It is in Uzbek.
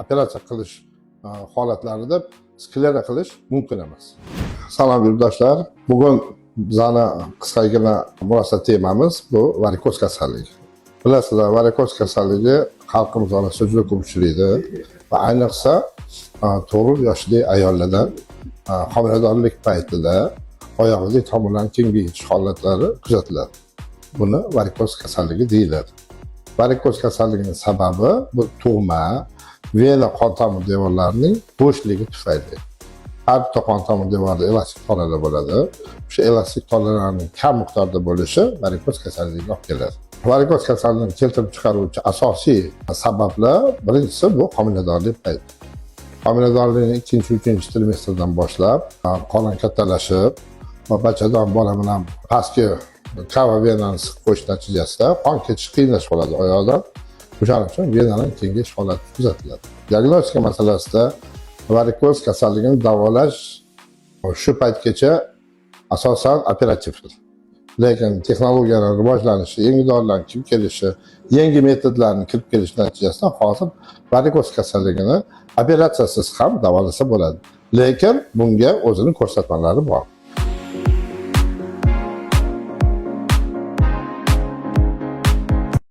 Operatsiya qilish holatlarida sklera qilish mumkin emas. Salom, yurtdoshlar! Bugun bizani qisqagina murosa temamiz bu varikoz kasalligi. Bilasizlar, varikoz kasalligi xalqimiz orasida juda ko'p uchraydi va ayniqsa tug'ruq yoshli ayollarda homiladorlik paytida oyog'idagi tomirlarni kengayish holatlari kuzatiladi. Buni varikoz kasalligi deyiladi. Varikoz kasalligining sababi bu tug'ma vena qon tomir devorlarining bo'shligi tufayli. Har bitta qon tomir devorida elastik tolalar bo'ladi. O'sha elastik tolalarning kam miqdorda bo'lishi varikoz kasalligiga olib keladi. Varikoz kasalligini keltirib chiqaruvchi asosiy sabablar: birinchisi bu homiladorlik payti. Homiladorlikning ikkinchi, uchinchi trimestrdan boshlab qorin kattalashib va bachadon bola bilan pastki kava venani siqib qo'yish natijasida qon ketishi qiyinlashib qoladi oyoqdan. O'shaning uchun venaning kengayish holati kuzatiladi. Diagnostika masalasida varikoz kasalligini davolash shu paytgacha asosan operativdir. Lekin texnologiyalar rivojlanishi, yangi dorilarning kirib kelishi, yangi metodlarning kirib kelishi natijasida hozir varikoz kasalligini operatsiyasiz ham davolasa bo'ladi. Lekin bunga o'zini ko'rsatmalari bor.